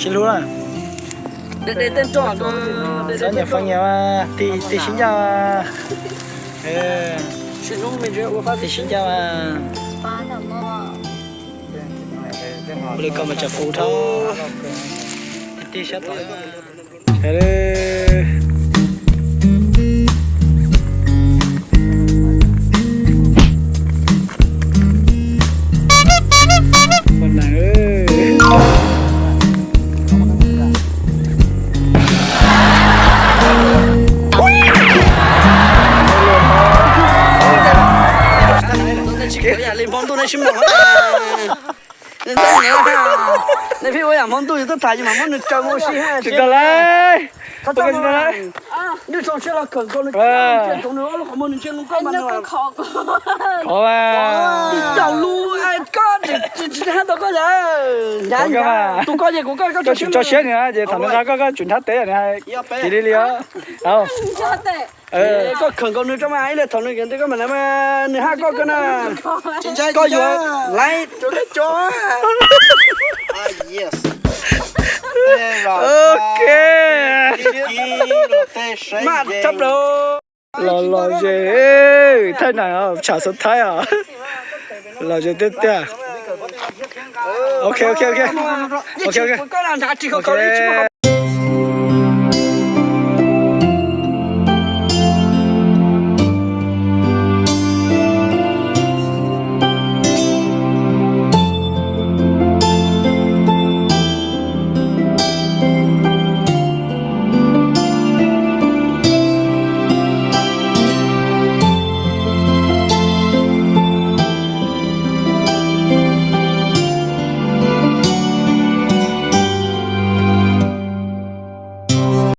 Sib hlub na. Xav nyiam fo nyiam mas tig sib ncaj mas. Tig sib ncaj mas. Ua li ko mas tsam fu thab. Tig sab tom. Nej pheej ua yam hmo ntuj yus tuaj tham yus mam muab nws kaw mus ua si ha. Tsis tau lawm. Nws tso siab los khawm nkaus nws, nws ob lub qhov muag nws ntsia lub koj mas. Khov mas. Caum lus koj tsis hab tau koj yawm. Tus koj ces kuv koj, koj tsis tso siab nws ces thaum nws nqa koj, koj tsum nthab teb nws hais kiv li li os. Koj khawm nkaus nws tso mas ib li thaum nws kiv ntawd koj mam nws hab koj koj na. Koj yuav laiv rau nej tso. Ok. Maj tshaj plaws. Los los ze, thaij na, tsham xov thaib os. Los ze tiag tiag. Ok ok ok. Ok ok.